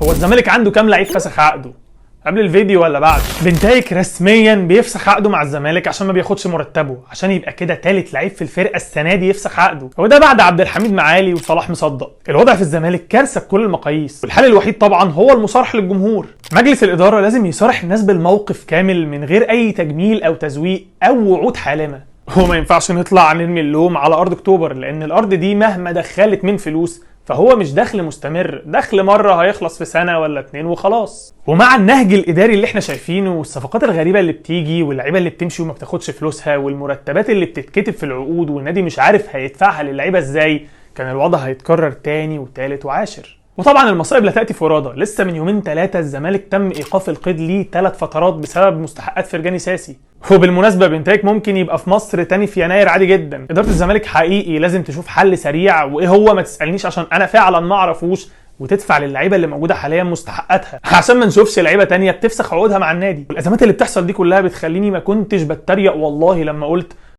هو الزمالك عنده كام لعيب فسخ عقده؟ قبل الفيديو ولا بعد؟ بنتايك رسميا بيفسخ عقده مع الزمالك عشان ما بياخدش مرتبه، عشان يبقى كده تالت لعيب في الفرقة السنة دي يفسخ عقده، وده بعد عبد الحميد معالي وصلاح مصدق. الوضع في الزمالك كارثة بكل المقاييس، والحل الوحيد طبعا هو المصارحه للجمهور. مجلس الادارة لازم يصارح الناس بالموقف كامل من غير اي تجميل او تزويق او وعود حالمة. وما ينفعش نطلع نرمي اللوم على ارض اكتوبر، لان الارض دي مهما دخلت من فلوس فهو مش دخل مستمر، دخل مرة هيخلص في سنة ولا اتنين وخلاص. ومع النهج الإداري اللي احنا شايفينه والصفقات الغريبة اللي بتيجي واللعيبة اللي بتمشي وما بتاخدش فلوسها والمرتبات اللي بتتكتب في العقود والنادي مش عارف هيدفعها للعيبة ازاي، كان الوضع هيتكرر تاني وتالت وعاشر. وطبعا المصائب لا تاتي فرادى، لسه من يومين ثلاثة الزمالك تم ايقاف القيد ليه 3 فترات بسبب مستحقات فرجاني ساسي. وبالمناسبة بنتايك ممكن يبقى في مصر تاني في يناير عادي جدا. ادارة الزمالك حقيقي لازم تشوف حل سريع، وايه هو ما تسالنيش عشان انا فعلا ما اعرفوش، وتدفع للعيبة اللي موجودة حاليا مستحقاتها عشان ما نشوفش لعيبة تانية بتفسخ عقودها مع النادي. والازمات اللي بتحصل دي كلها بتخليني ما كنتش بتريق والله لما قلت